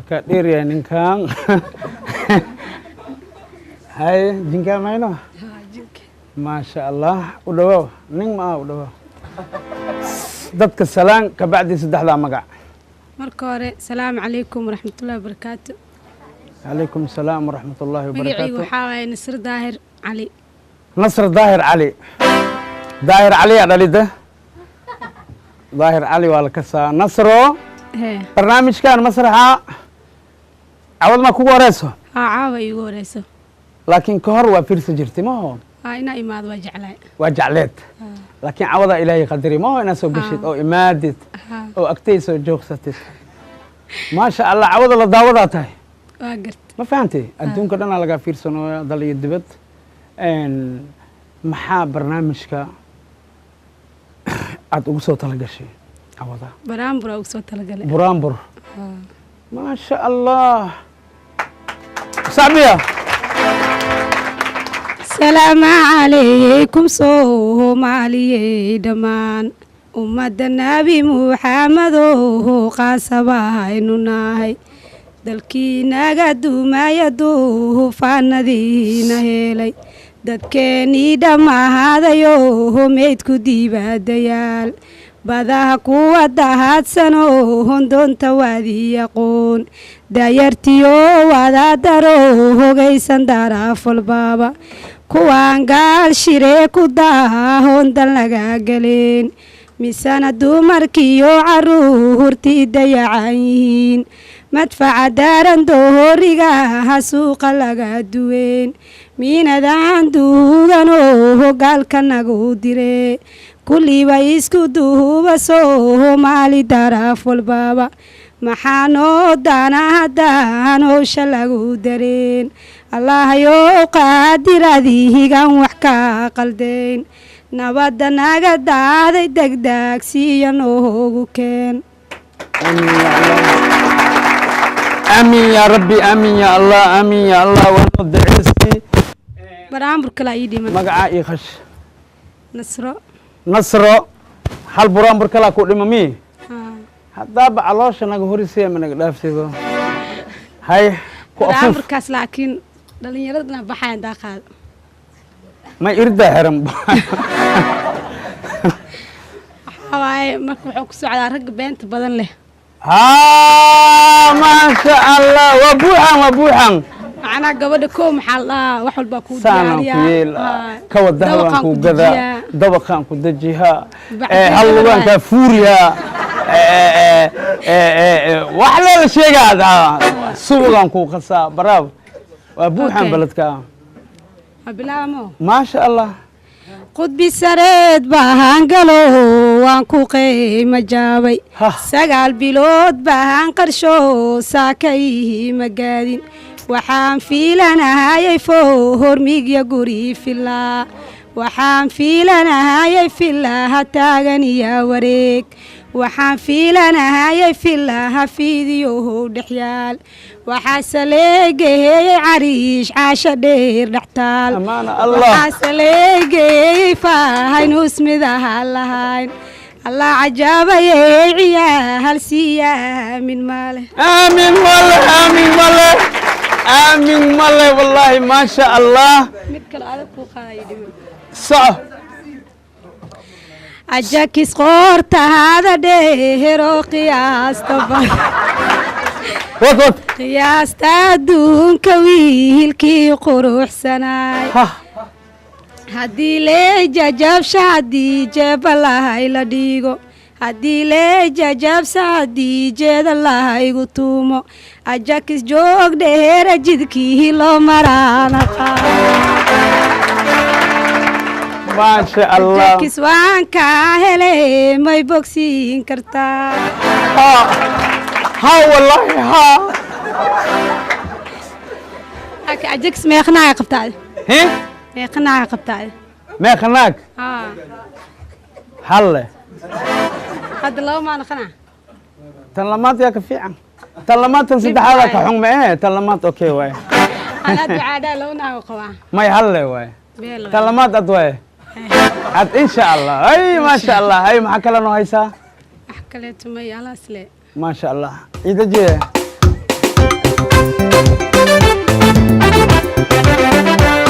Ka dheeryahay ninkan. Haye, jinkaa mayno. Jinka. Maasha Allah, u dhawaaw. Nin ma ah, u dhawaaw. Dadka salaan, kabacdi saddexdaa magac. Marka hore, salaamu calaykum waraxmatullahi wabarakaatu. Calaykum asalaam waraxmat ullaahi magacaygu wabarakaatu. Waxaa waaye Nasr Daahir Cali. Nasr Daahir Cali. Daahir Cali yaa dhalida. Daahir Cali waa la kasaa. Nasro. Hee. Barnaamijkan masraxa cawad ma kugu horeyso? Haa, caawa iigu horeyso. Laakiin ka hor waa fiirsa jirtay, maho? Haa, inaa imaado waa jeclaay. Waa jecleed, laakiin cawadaa Ilaahay qadari, maho, inaad soo geshid oo imaadid oo agtay soo joogsatid. Maasha Allah, cawada la daawadaa tahay. Waa gart. Ma fahantay? Adduunka dhanaa lagaa fiirsanooya, dal iyo dibad. Maxaa barnaamijka aada ugu soo talagashay cawada? Baraambur aa ugu soo talagalay. Buraanbur. Maasha Allah, sacbiya. Salaamu calaykum Soomaaliyey, dhammaan ummadda Nabi Muxamedow, qaasabaynu nahay dalkiinaga dumaya, duufaanadiina helay, dadkeenii dhammaadayo, meydku dibaadayaal, badaha kuwa dahadsano, hondoonta waadii aqoon, dayartiyo wadaadaro hogaysan, daraafalbaaba kuwaan gaal shiree ku daahoon, dan laga galeen, misana dumarkiyo caruurtii dayacan yihiin, madfaca daaran dohoriga ha suuqa laga duween, miinadaan duuganoo hogaalka nagu dire, kulliiba isku duuba Soomaali daraaf walbaaba, maxaa noo daana haddaan howsha lagu dareen? Allahayow qaadiradihigan wax ka qaldayn, nabadda naga daaday degdeg siiya noogu keen. Aamin yaa Rabbi, aamin ya Allah, aamin ya Allah. Waa noo duceystay. Baraambur kalaa ii dhiman. Magacaa ii khash. Nasro. Nasro, hal buraanbur kalaa ku dhima mi? Haa. Haddaaba caloosha naga horisaya, ma naga dhaafsido. Hay, ku afuuf. Baraamburkaas laakiin dhalinyaradana baxayan daaqaada. Ma irdaa xiran? Waxaa waaye marka wuxuu ku socdaa ragga beenta badan leh. Haa, maasha Allah, waa buuxan, waa buuxan. Macnaha gabadha koo maxaa la dhahaa, wax walbaa kuu saanaan ku diyaariyaa. yeelaa. Haa. Kawa dahabaan Dabaqaan ku ku gadaa. dejiyaa. Dabaqaan ku dejihaa. Bacdeen hal lugaan waay. kaa fuuriyaa, wax leela sheegaa, subagaan kuu qasaa, baraab waa buuxan. Okay. Baledka. Waa bilaabamo. Maasha Allah. Qudbi sareed baan galo, waan ku qiimo jaabay. Hah. 9 bilood baan qarsho, saakayhi magaadin, waxaan fiilanahayay fohormigya guri filaa, waxaan fiilanahayay filaha taagan iyo wareeg, waxaan fiilanahayay filaha fiidiyohow dhexyaal, waxaase leegeeyey cariish caasho dheer dhextaal. Amaana Allah. Waxaase leegeeyey faahaynus midaha lahayn. Allah cajaabayey, ciyaal siiya, aamin male. Aamin male, aamin male, aamin male, wallaahi maasha Allah. Mid kale adag kuu qaadayo dhiman. Soco. Ajakis qoortaada dheeroo qiyaasta Wad wad. qiyaasta adduunka wiilkii quruxsanaay. Hah. Haddii lee jajabsha, haddii jeeba lahay la dhiigo, haddii lee jajabsa, haddii jeeda lahaygu tuumo, ajakis joog dheera jidkii loo maraanaqa. Maasha Allah. Ajakis waan kaa hele, may bogsiin kartaa? Ha ha, wallaahi ha. Laakiin ajakis meeqnaaga qabtaa? He? Meeqnaaga qabtaa? Meeqa naag? Haa. Halle. Hadda laba maa naqanaa. Tan lamaad yaa ka fiican, tan lamaad, tan saddexaada ka xun ma eh. Tan lamaad okay waaye. Anaa ducaadhaa laba naago qabaa. May, halle waaye. Beel. Tan lamaad ad waaye ad, insha Allah. Ay, maasha Allah. Ay, maxaa kale noo haysaa? Wax kaleeto may, alaas le. Maasha Allah, idajiye. Thank